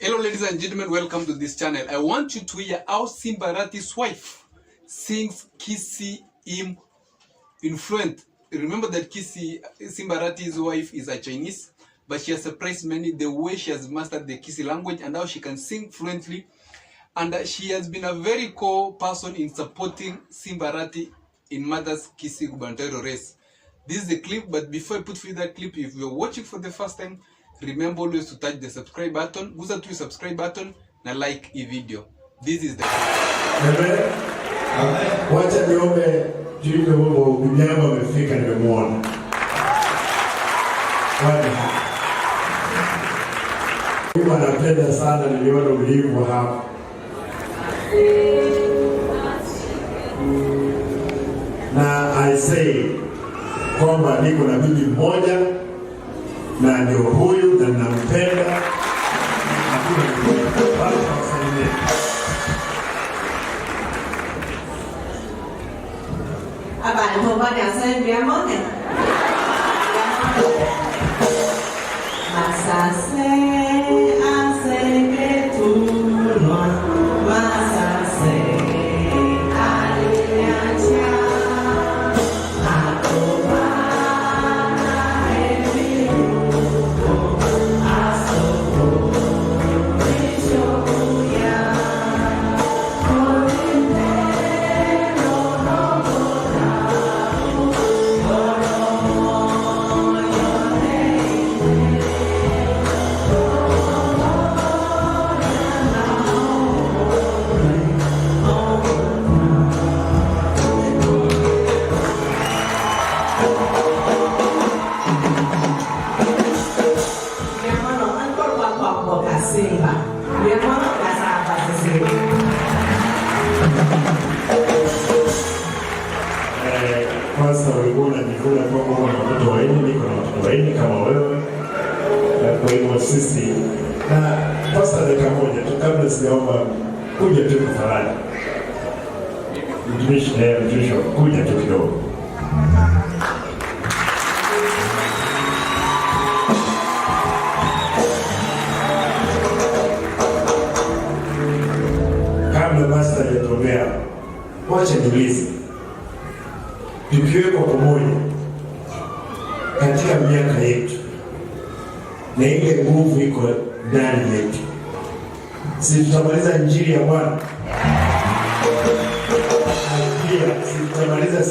Hello, ladies and gentlemen, welcome to this channel. I want you to hear how Simba Arati's wife sings Kisii hymn in fluent. Remember that Kisii, Simba Arati's wife is a Chinese, but she has surprised many the way she has mastered the Kisii language and how she can sing fluently. And she has been a very core person in supporting Simba Arati in Mother's Kisii gubernatorial race. This is the clip, but before I put for you that clip, if you're watching for the first time, remember always to touch the subscribe button, guza tu subscribe button na like hii video. This is the Amen. Wacha niombe tuimbe wimbo, bibi yangu amefika, nimemwona. Waje hapa. Mungu anapenda sana, niliona ulivyo hapa. Na I say kwamba niko na bibi mmoja na ndio huyu na ninampenda. Hakuna mwingine. Wacha wasalimie. Abantu banyase mbiamone. Masase aseketulwa masase alinyacha akobana emiruko asokorishoya kolintelo Simba. Mbiamono gasaba sisi. Kwanza ulikuwa unajivuna kwamba una watoto wanne, niko na watoto wanne kama wewe. Na kwa hivyo sisi na pasta, dakika moja tu kabla sijaomba, kuja tu tafadhali. Mtumishi, mtumishi, kuja tu kidogo. Kabla pasta hajatuombea, wacha niulize, tukiwekwa pamoja katika miaka yetu na ile nguvu iko ndani yetu, si tutamaliza injili ya Bwana? Pia si tutamaliza